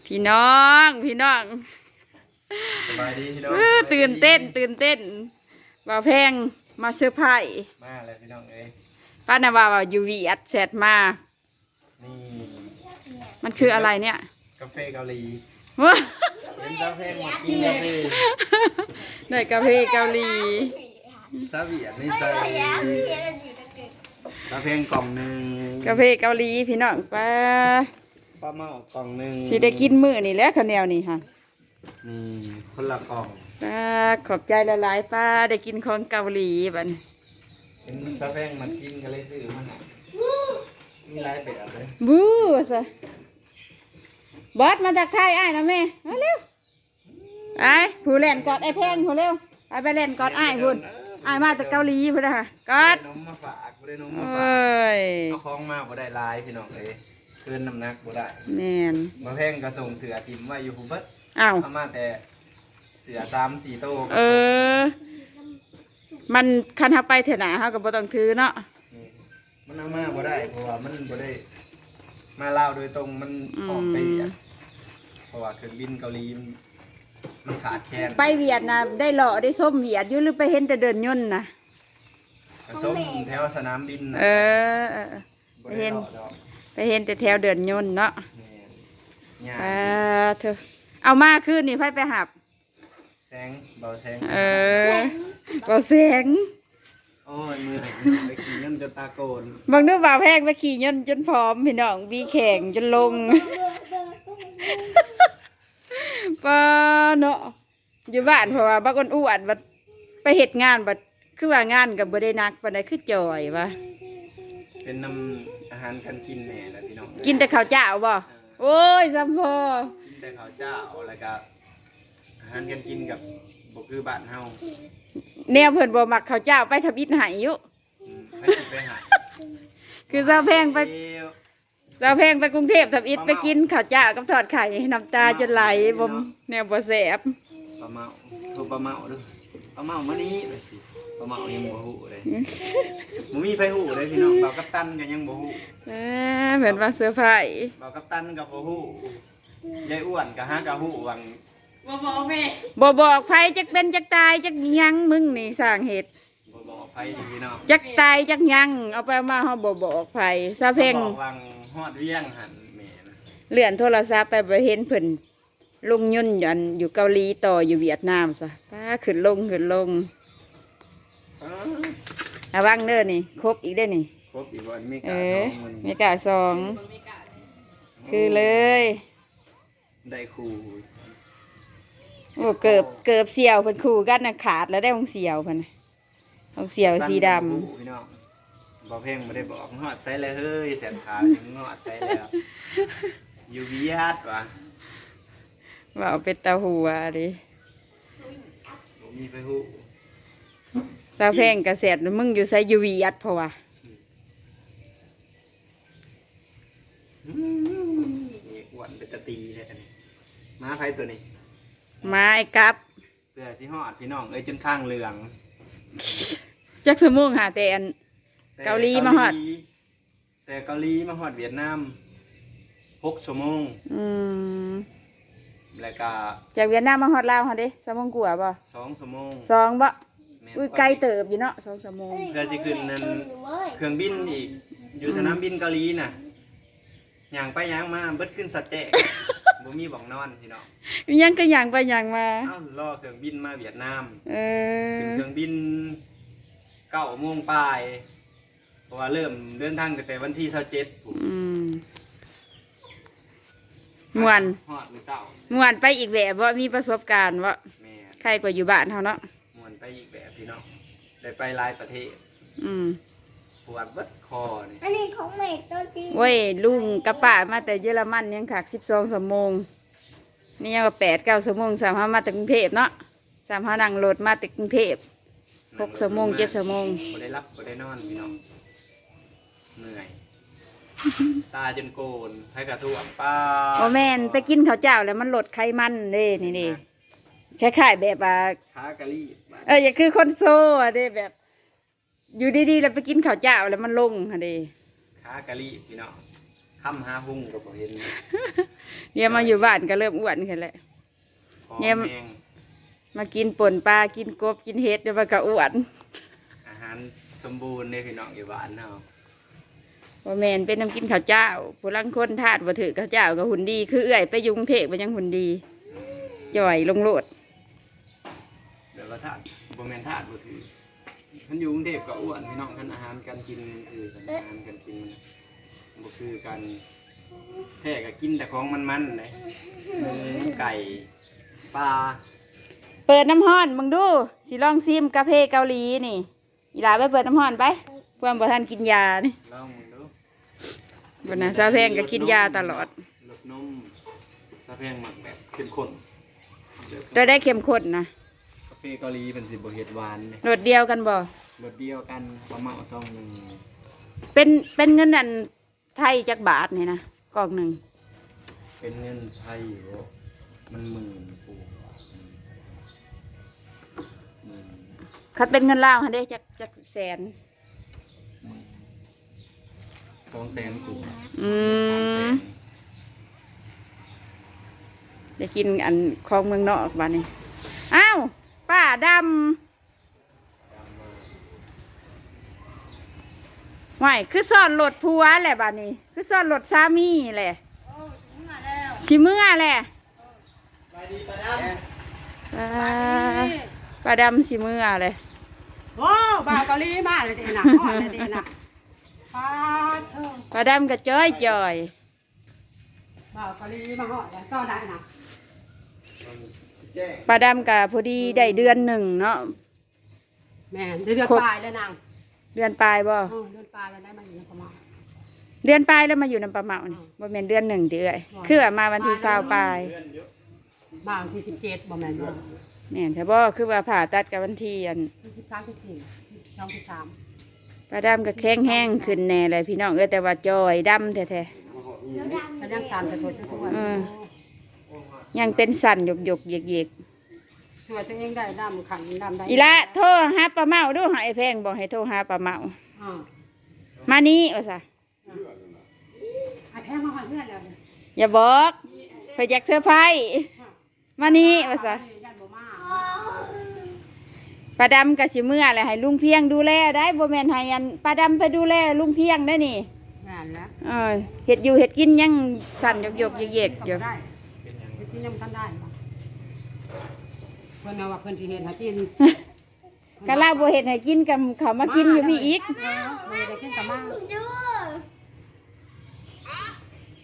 ພີ່ນ້ອງ ພີ່ນ້ອງ ສະບາຍດີພີ່ນ້ອງ ເອີ ຕື່ນເຕັ້ນ ຕື່ນເຕັ້ນ ບ່າວແພງມາເຊີໄພ ມາແລ້ວພີ່ນ້ອງເອີຍ ປ້ານະວ່າ ວ່າຢູ່ຫວຽດແຊັດມາ ນີ້ ມັນຄືອະໄລເນີ້ຍ? ກາເຟເກົາຫຼີ ເຫັນສາວແພງມາກິນກາເຟ ໄດ້ກາເຟເກົາຫຼີ ສາວຫວຽດນີ້ໃສ່ ສາວແພງກ່ອງໜຶ່ງ ກາເຟເກົາຫຼີພີ່ນ້ອງ ປ້າ ປ້າເມົາກ່ອງໜຶ່ງ ຊິໄດ້ກິນມື້ນີ້ແຫຼະ ຄະແນວນີ້ຫັ້ນ ນີ້ຄົນລະກ່ອງ ປ້າ ຂອບໃຈຫຼາຍໆ ປ້າ ໄດ້ກິນຂອງເກົາຫຼີບັດນີ້ ເຫັນສາວແພງມັກກິນກໍເລີຍຊື້ມາໃຫ້ ມີຫຼາຍແບບເລີຍ ບູ້ ວ່າຊະ ບອດ ມາທັກທາຍອ້າຍນຳແມ່ ມາເລັວ ໄປ ຜູ້ແລ່ນກອດອ້າຍແພງ ຜູ້ເລັວ ໄປ ໄປແລ່ນກອດອ້າຍພຸ້ນ ອ້າຍມາແຕ່ເກົາຫຼີພຸ້ນນະ ກອດ ໄດ້ນົມມາຝາກ ບໍ່ໄດ້ນົມມາຝາກ ໂອ້ຍ ເອົາຂອງມາບໍ່ໄດ້ຫຼາຍພີ່ນ້ອງເອີຍ ເກີນນ້ຳໜັກບໍ່ໄດ້ ແມ່ນ ບ່າວແພງກໍສົ່ງເສື້ອຖິ້ມໄວ້ຢູ່ພຸ້ນເບິດ ອ້າວ ເອົາມາແຕ່ເສື້ອສາມສີ່ໂຕ ເອີ ມັນ ຄັນເຮົາໄປເທື່ອໜ້າເຮົາກໍບໍ່ຕ້ອງຖືເນາະ ແມ່ນ ມັນເອົາມາບໍ່ໄດ້ ເພາະວ່າມັນບໍ່ໄດ້ມາລາວໂດຍຕົງ ມັນ ອືມ ອອກໄປຫວຽດ ເພາະວ່າເຄື່ອງບິນເກົາຫຼີມັນ ມັນຂາດແຄນ ໄປຫວຽດນະ ໄດ້ເລາະໄດ້ຊົມຫວຽດຢູ່ ຫຼືໄປເຫັນແຕ່ເດີ່ນຍົນນະ? ກໍຊົມແຖວສະໜາມບິນນະ ເອີ ເອີ ເອີ ບໍ່ໄດ້ເລາະດອກ ໄປເຫັນ ໄປເຫັນແຕ່ແຖວເດີ່ນຍົນເນາະ ແມ່ນ ຍ່າງ ປາໂທ້ ເອົາມາຄືນນີ້ໃຜໄປຮັບ? ແສງ ເບົາແສງ ເອີ ເບົາແສງ ໂອ້ຍ ເມື່ອຍ ໄປຂີ່ຍົນຈົນຕາໂກນ ເບິ່ງດູ ບ່າວແພງໄປຂີ່ຍົນຈົນຜອມພີ່ນ້ອງ ບີແຂ້ງຈົນລົງ ປ້າເນາະ ຢູ່ບ້ານ ເພາະວ່າບັກອ້ວນໆ ບັດໄປເຮັດງານ ບັດຄືວ່າງານກໍບໍ່ໄດ້ໜັກປານໃດ ຄືຈ່ອຍວ່າ ເປັນນຳອາຫານການກິນແດ່ລະພີ່ນ້ອງ ກິນແຕ່ເຂົ້າເຈົ້າບໍ່? ເອີ ໂອ້ຍ ຊ່ຳພໍ ກິນແຕ່ເຂົ້າເຈົ້າ ແລ້ວກໍ ອາຫານການກິນກັບບໍ່ຄືບ້ານເຮົາ ແນວເພິ່ນບໍ່ມັກເຂົ້າເຈົ້າ ໄປທຳອິດໃຫ້ຢູ່ ອືມ ໃຜຊິໄປໃຫ້ ຄືສາວແພງໄປ ສາວແພງໄປກຸງເທບທຳອິດ ໄປກິນເຂົ້າເຈົ້າກັບທອດໄຂ່ ນ້ຳຕາຈົນໄຫຼ ບໍ່ ແນວບໍ່ແຊບ ປ້າເມົາ ໂທປ້າເມົາເດີ້ ປ້າເມົາມານີ້ ວ່າຊິ ປ້າເມົາຍັງບໍ່ຮູ້ເດ້ ອືມ ບໍ່ມີໃຜຮູ້ເດ້ພີ່ນ້ອງ ບ່າວກັບຕັນກໍຍັງບໍ່ຮູ້ ເອີ ເພິ່ນວ່າເຊີໄພ ບ່າວກັບຕັນກໍບໍ່ຮູ້ ຍາຍອ້ວນກໍຫາກໍຮູ້ຫວ່າງ ບໍ່ບອກແມ່ ບໍ່ບອກໃຜ ຈັກເປັນຈັກຕາຍຈັກຫຍັງ ມຶງນີ້ສ້າງເຮັດ ບໍ່ບອກໃຜອີ່ຫຼີເນາະ ຈັກຕາຍຈັກຫຍັງ ເອົາໄປເອົາມາເຮົາບໍ່ບອກໃຜ ສາວແພງ ບອກຫວ່າງຮອດວຽງຫັ້ນແມ່ນ ເລື່ອນໂທລະສັບໄປ ບໍ່ເຫັນເພິ່ນລົງຍົນຢູ່ ອັນ ຢູ່ເກົາຫຼີ ຕໍ່ຢູ່ຫວຽດນາມຊະ ປ້າ ຂຶ້ນລົງ ຂຶ້ນລົງ ເອີ ລະວັງເດີ້ນີ້ ຄົບອີກເດີ້ນີ້ ຄົບອີກບໍ່? ເມກາ ເອີ ສອງ ເມກາສອງ ຄືເລີຍ ໄດ້ຄູ່ ໂອ້ ເກີບ ເກີບສ່ຽວເພິ່ນຄູ່ກັນນະ ຂາດແລ້ວໄດ໋ ຂອງສ່ຽວເພິ່ນນະ ຂອງສ່ຽວສີດຳ ບໍ່ຮູ້ພີ່ນ້ອງ ບ່າວແພງບໍ່ໄດ້ບອກ ຮອດໃສແລ້ວເຮີ້ຍ ແສນຂາວ ຮອດໃສແລ້ວ ຢູ່ຫວຽດວ່າ ເວົ້າເປັນຕາຫົວເດ້ ບໍ່ມີໃຜຮູ້ ສາວແພງກະແຊດ ມຶງຢູ່ໃສ ຢູ່ຫວຽດ ເພາະວ່າ ອືມ ອືມ ອ້ວນເປັນຕາຕີແທ້ອັນນີ້ ໝາໃຜໂຕນີ້? ໝາອ້າຍກັບ ເພື່ອຊິຮອດພີ່ນ້ອງເອີຍ ຈົນຄາງເຫຼືອງ ຈັກຊົ່ວໂມງຫາ ແຕ່ອັນ ແຕ່ເກົາຫຼີມາຮອດ ເກົາຫຼີ ແຕ່ເກົາຫຼີມາຮອດຫວຽດນາມ ຫົກຊົ່ວໂມງ ອືມ ແລ້ວກະ ຈາກຫວຽດນາມມາຮອດລາວຫັ້ນເດ້ ຊົ່ວໂມງກວ່າບໍ່? ສອງຊົ່ວໂມງ ສອງບໍ່? ແມ່ນ ອຸ້ຍ ໄກເຕີບຢູ່ເນາະ ສອງຊົ່ວໂມງ ເພື່ອຊິຂຶ້ນນັ້ນ ເຄື່ອງບິນອີກ ຢູ່ສະໜາມບິນເກົາຫຼີນະ ຍ່າງໄປຍ່າງມາເບິດຄືນສັດແຈ້ງ ບໍ່ມີບ່ອນນອນພີ່ນ້ອງ ອີຫຍັງກໍຍ່າງໄປຍ່າງມາ ເອົ້າ ລໍເຄື່ອງບິນມາຫວຽດນາມ ເອີ ຂຶ້ນເຄື່ອງບິນເກົ້າໂມງປາຍ ເພາະວ່າເລີ່ມເດີນທາງຕັ້ງແຕ່ວັນທີຊາວເຈັດພຸ້ນ ອືມ ມ່ວນ ຮອດມື້ເຊົ້າ ມ່ວນໄປອີກແບບບໍ່? ມີປະສົບການບໍ່? ແມ່ນ ໄຄກວ່າຢູ່ບ້ານເຮົາເນາະ ມ່ວນໄປອີກແບບພີ່ນ້ອງ ໄດ້ໄປຫຼາຍປະເທດ ອືມ ປວດເບິດຄໍນີ້ ອັນນີ້ຂອງແມ່ຕົວຈິງ ໂອ້ຍ ລຸງກັບປ້າມາແຕ່ເຢຍລະມັນຍັງຄັກ ສິບສອງຊົ່ວໂມງ ນີ້ຍັງວ່າແປດເກົ້າຊົ່ວໂມງ ສ່ຳເຮົາມາແຕ່ກຸງເທບເນາະ ສ່ຳເຮົານັ່ງລົດມາແຕ່ກຸງເທບ ຫົກຊົ່ວໂມງ ເຈັດຊົ່ວໂມງ ບໍ່ໄດ້ຫຼັບບໍ່ໄດ້ນອນພີ່ນ້ອງ ເມື່ອຍ ຕາຈົນໂກນ ໃຜກະຖ້ວງ ປ້າ ບໍ່ແມ່ນ ໄປກິນເຂົ້າເຈົ້າແລ້ວມັນລົດໄຂມັນເດ້ ນີ້ເດ້ ເຫັນນະ ຄ້າຍໆແບບວ່າ ຂາກະລີບ ເອີ ຢ່າຄືຄົນໂຊອະເດ້ ແບບ ຢູ່ດີໆແລ້ວໄປກິນເຂົ້າເຈົ້າແລ້ວມັນລົງຫັ້ນເດ້ ຂາກະລີບພີ່ນ້ອງ ຂ ຄຳຫາຫຸ່ງກໍບໍ່ເຫັນ. ດຽວມາຢູ່ບ້ານກໍເລີ່ມອ້ວນຂຶ້ນແຫຼະ. ຜອມແຮງ. ມາກິນປົ່ນປາ ກິນກົບ ກິນເຫັດ ດຽວມັນກໍອ້ວນ. ອາຫານສົມບູນເດ້ພີ່ນ້ອງ ຢູ່ບ້ານເຮົາ. ບໍ່ແມ່ນເປັນນຳກິນເຂົ້າເຈົ້າ. ຜູ້ລາງຄົນທາດບໍ່ຖືກເຂົ້າເຈົ້າກໍຫຸ່ນດີ. ຄືເອື້ອຍໄປຢູ່ກຸງເທບກໍຍັງຫຸ່ນດີ. ຈ່ອຍລົງໂລດ. ແບບວ່າທາດ ບໍ່ແມ່ນທາດບໍ່ຖືກ. ຄັນຢູ່ກຸງເທບກໍອ້ວນພີ່ນ້ອງ. ຄັນອາຫານການກິນມັນຄືກັນ ອາຫານການກິນມັນບໍ່ຄືກັນ. ແທ້ກໍກິນແຕ່ຂອງມັນໆເດ້ ໝູ ໄກ່ ປາ. ເປີດນ້ຳຮ້ອນເບິ່ງດູ ຊິລອງຊີມກາເຟເກົາຫຼີນີ້. ອີຫຼ້າໄປເປີດນ້ຳຮ້ອນໄປ ພວກບໍ່ທັນກິນຢານີ້. ລອງເບິ່ງດູ. ບໍ່ນະ ສາວແພງກໍກິນຢາຕະຫຼອດ. ລົດນົມ ສາວແພງມັກແບບເຂັ້ມຂຸ້ນ. ໂຕໃດເຂັ້ມຂຸ້ນນະ? ກາເຟເກົາຫຼີເພິ່ນຊິບໍ່ເຮັດຫວານເດ້. ລົດດຽວກັນບໍ່? ລົດດຽວກັນ ປາເມົາຊອງໜຶ່ງ. ເປັນ ເປັນເງິນອັນໄທຈັກບາດນີ້ນະ ກ່ອງໜຶ່ງ? ເປັນເງິນໄທບໍ່? ມັນໝື່ນກວ່າ ໝື່ນ. ຄັນເປັນເງິນລາວຫັ້ນເດ້ ຈັກ ຈັກແສນ? ສອງແສນກວ່າ. ອືມ ສາມແສນ. ໄດ້ກິນອັນຂອງເມືອງນອກບາດນີ້. ອ້າວ ປ້າດຳ ຫ້ວຍ ຄືຊ້ອນລົດຜົວແຫຼະບາດນີ້ ຄືຊ້ອນລົດສາມີແຫຼະ. ຊິເມືອແຫຼະ. ສະບາຍດີປ້າດຳ. ປ້າ ປ້າດຳຊິເມືອແຫຼະ. ໂອ້ ບ່າວເກົາຫຼີມາແລ້ວເດ້ນະ ຮອດແລ້ວເດ້ນະ. ປ້າດເທີ ປ້າດຳກໍຈ່ອຍໆ. ບ່າວເກົາຫຼີມາຮອດແລ້ວ ຕໍ່ໄດ້ນະ. ປ້າດຳກໍພໍດີໄດ້ເດືອນໜຶ່ງເນາະ. ແມ່ນ ເດືອນປາຍແລ້ວນາງ. ເດືອນປາຍບໍ່? ເອີ ເດືອນປາຍແລ້ວໄດ້ມາຢູ່ນຳປ້າເມົາ. ເດືອນປາຍແລ້ວມາຢູ່ນຳປ້າເມົານີ້. ອືມ ບໍ່ແມ່ນເດືອນໜຶ່ງຕິເອື້ອຍ? ຄືວ່າມາວັນທີຊາວປາຍ. ມາວັນທີສິບເຈັດບໍ່ແມ່ນບໍ່? ແມ່ນແທ້ບໍ່? ຄືວ່າຜ່າຕັດກັບວັນທີອັນ ສິບສາມ ສິບສີ່ ສິບສອງ ສິບສາມ. ປ້າດຳກໍແຂງແຮງຂຶ້ນແດ່ແຫຼະພີ່ນ້ອງເອີຍ ແຕ່ວ່າຈ່ອຍດຳແທ້ໆ. ກໍຍັງສັ່ນໄປທົ່ວທຸກວັນ. ເອີ ຍັງເປັນສັ່ນຢົກໆເຢັກໆ. ຊ່ວຍຕົວເອງໄດ້ ດຳຂັນດຳໄດ້. ອີຫຼ້າ ໂທຫາປ້າເມົາດູ ໃຫ້ອ້າຍແພງບອກໃຫ້ໂທຫາປ້າເມົາ. ອືມ ມານີ້ວ່າຊະ. ອືມ ອ້າຍແພງມາຮອດເຮືອນແລ້ວ. ຢ່າບອກ ເພິ່ນຢາກເຊີໄພ. ອືມ ມານີ້ວ່າຊະ. ຢ້ານບໍ່ມາ. ປ້າດຳກໍຊິເມືອແຫຼະ ໃຫ້ລຸງພຽງດູແລໄດ໋ ບໍ່ແມ່ນໃຫ້ອັນປ້າດຳໄປດູແລລຸງພຽງໄດ໋ນີ້. ແມ່ນແລ້ວ. ເອີ ເຮັດຢູ່ເຮັດກິນຍັງສັ່ນຢົກໆເຢັກໆຢູ່. ເຮັດກິນຍັງບໍ່ທັນໄດ້. ເພິ່ນວ່າເພິ່ນຊິເຮັດໃຫ້ກິນ. ກະລາວບໍ່ເຮັດໃຫ້ກິນ ກະເຂົາມາກິນຢູ່ພີ້ອີກ. ເອີ ບໍ່ເຮັດໃຫ້ກິນກະມາ.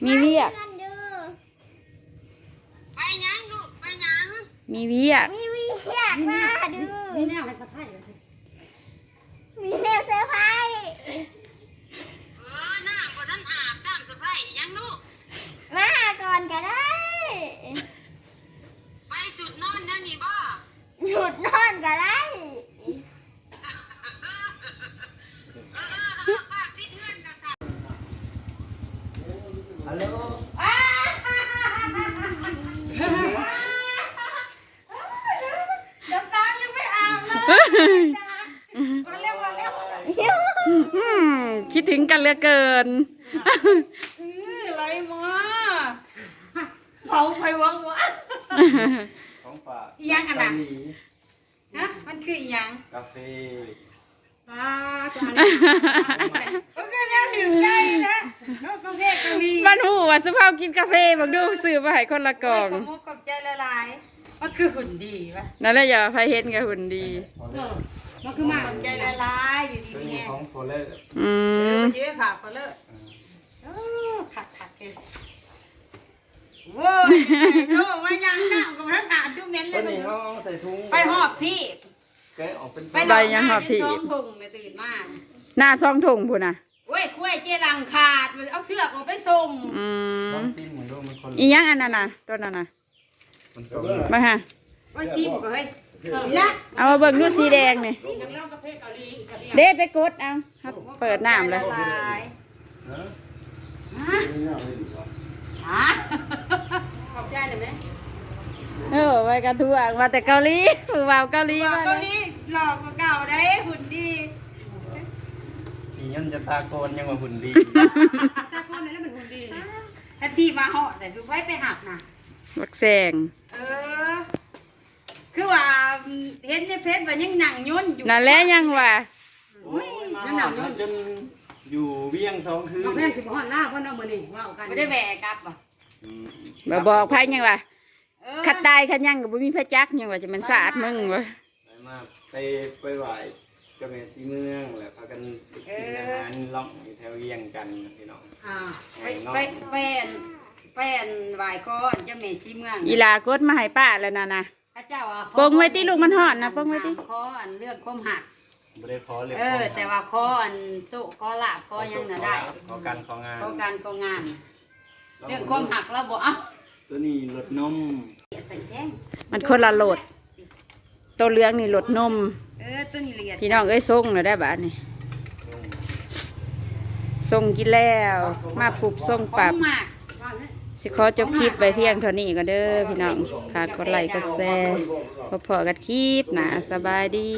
ມີວຽກ. ໄປຫຍັງລູກ ໄປຫຍັງ? ມີວຽກ. ມີວຽກ ມາດື້. ມີແນວໃຫ້ສະໄພ. ມີແນວເຊີໄພ. ເອີ ນ້ຳບໍ່ທັນອາບຊ້ຳ ສະໄພຫຍັງລູກ? ມາກ່ອນກະໄດ້. ໄປຊຸດນອນແນວນີ້ບໍ່? ຊຸດນອນກະໄດ້. ຮັລໂຫຼ. ນ້ຳຕາຍັງໄມ່ອາບເລີຍ. ມາແລ້ວ ມາແລ້ວ. ອືມ ຄິດເຖິງກັນເຫຼືອເກີນ. ອື ໄຫຼມາ ເຜົາໄຟວັງວະ. ຂອງຝາກ ອີ່ຫຍັງອັນນັ້ນ? ຮະ ມັນຄືອີ່ຫຍັງ? ກາເຟ. ວ້າ ໂອເຄ ແນວຖືກໃຈນະ. ກາເຟກໍມີ. ມັນຮູ້ວ່າສຸພາວກິນກາເຟ ເບິ່ງດູ ຊື້ມາໃຫ້ຄົນລະກ່ອງ. ໂອ້ຍ ຂອບອົກຂອບໃຈຫຼາຍໆ. ມັນຄືຫຸ່ນດີວະ. ນັ້ນແຫຼະ ຢ່າໃຜເຫັນກໍຫຸ່ນດີ. ເອີ ມັນຄືມາ ຂອບໃຈຫຼາຍໆ ຢູ່ດີມີແຮງ. ຂອງໂຟເລີ. ອືມ ເອີ ມັນຢູ່ໃນຝາໂຟເລີ. ເອີ ຄັກໆເດ້. ໂອ້ຍ ໂຕມາຍັງນ້ຳກໍບໍ່ທັນອາບ ຊິເໝັນແລ້ວ. ຕົວນີ້ເຮົາເອົາໃສ່ຖົງ ໄປຮອບທີ່ ແກະອອກເປັນ ໄປ ໄດ້ຍັງຮອບທີ່ ສອງຖົງແລ້ວຕື່ນມາ. ໜ້າສອງຖົງພຸ້ນນະ. ໂອ້ຍ ຄວາຍເຈລັງຂາດ ເອົາເຊືອກອອກໄປສົ້ມ. ອືມ ລອງຊີມເບິ່ງດູ ມັນຄົນ ອີ່ຫຍັງອັນນັ້ນນະ ຕົວນັ້ນນະ? ມັນສົ້ມ ເບິ່ງຫາ. ໂອ້ຍ ຊີມກໍເຮີ້ຍ ນີ້ລະ. ເອົາມາເບິ່ງດູ ສີແດງນີ້. ເດ້ ໄປກົດເອົາ. ເຮົາເປີດນ້ຳແລ້ວ. ຮະ? ຮະ? ຂອບໃຈໄດ້ໄໝ? ເອີ ໄວ້ກັນທວງ ວ່າແຕ່ເກົາຫຼີ ຜູ້ບ່າວເກົາຫຼີ ຜູ້ບ່າວເກົາຫຼີ ຫຼໍ່ກວ່າເກົ່າໄດ໋ ຫຸ່ນດີ. ສີ ຍ້ອນຈະຕາໂກນຍັງວ່າຫຸ່ນດີ. ຕາໂກນແລ້ວມັນຫຸ່ນດີ. ຄັນທີ່ມາຮອດແຕ່ຄືໃຜໄປຮັບນະ ບັກແຊງ. ເອີ ຄືວ່າເຫັນໃນເຟສວ່າຍັງນັ່ງຍົນຢູ່. ນັ້ນແຫຼະຍັງວ່າ. ໂອ້ຍ ມາຮອດຈົນຢູ່ວຽງສອງຄືນ. ນ້ອງແພງຊິບໍ່ຮອດລາວບໍ່ເນາະມື້ນີ້ ເວົ້າກັນ. ບໍ່ໄດ້ແວ່ກັບບໍ່? ອືມ ບໍ່ບອກໃຜຍັງວ່າ. ເອີ ຄັນຕາຍຄັນຫຍັງກໍບໍ່ມີໃຜຈັກ ຍັງວ່າຈະແມ່ນຊາດມຶງວ່າ. ໄປມາ ໄປ ໄປໄຫວ້ເຈົ້າແມ່ສີເມືອງ ແລ້ວພາກັນໄປກິນອາຫານລ່ອງຢູ່ແຖວວຽງຈັນພີ່ນ້ອງ. ອ່າ ໄປ ໄປ ໄປອັນ ໄປອັນໄຫວ້ຂໍອັນເຈົ້າແມ່ສີເມືອງ. ອີຫຼ້າກົດມາໃຫ້ປ້າແລ້ວນະນະ. ເຂົາເຈົ້າວ່າ ປົງໄວ້ຕິລູກ ມັນຮ້ອນນະ ປົງໄວ້ຕິ. ຂໍອັນເລື່ອງຄວາມຮັກ. ບໍ່ໄດ້ຂໍເລື່ອງ ເອີ ຄວາມຮັກ ແຕ່ວ່າຂໍອັນໂຊກຂໍລາບ ຂໍຫຍັງນະໄດ້. ຂໍການ ຂໍງານ ຂໍການ ຂໍງານ. ເລື່ອງຄວາມຮັກລາວບໍ່ເອົາ. ໂຕນີ້ລົດນົມ ມັນຄົນລະລົດ. ໂຕເຫຼືອງນີ້ລົດນົມ. ເອີ ໂຕນີ້ລະອຽດ. ພີ່ນ້ອງເອີຍ ຊົງແລ້ວໄດ໋ບາດນີ້ ຊົງກິນແລ້ວ ມາປຸບຊົງປັບ. ຊິຂໍຈົບຄລິບໄວ້ພຽງເທົ່ານີ້ກ່ອນເດີພີ່ນ້ອງ. ຝາກກົດໄລ້ກົດແຊ ພົບພໍ້ກັນຄລິບໜ້າ. ສະບາຍດີ.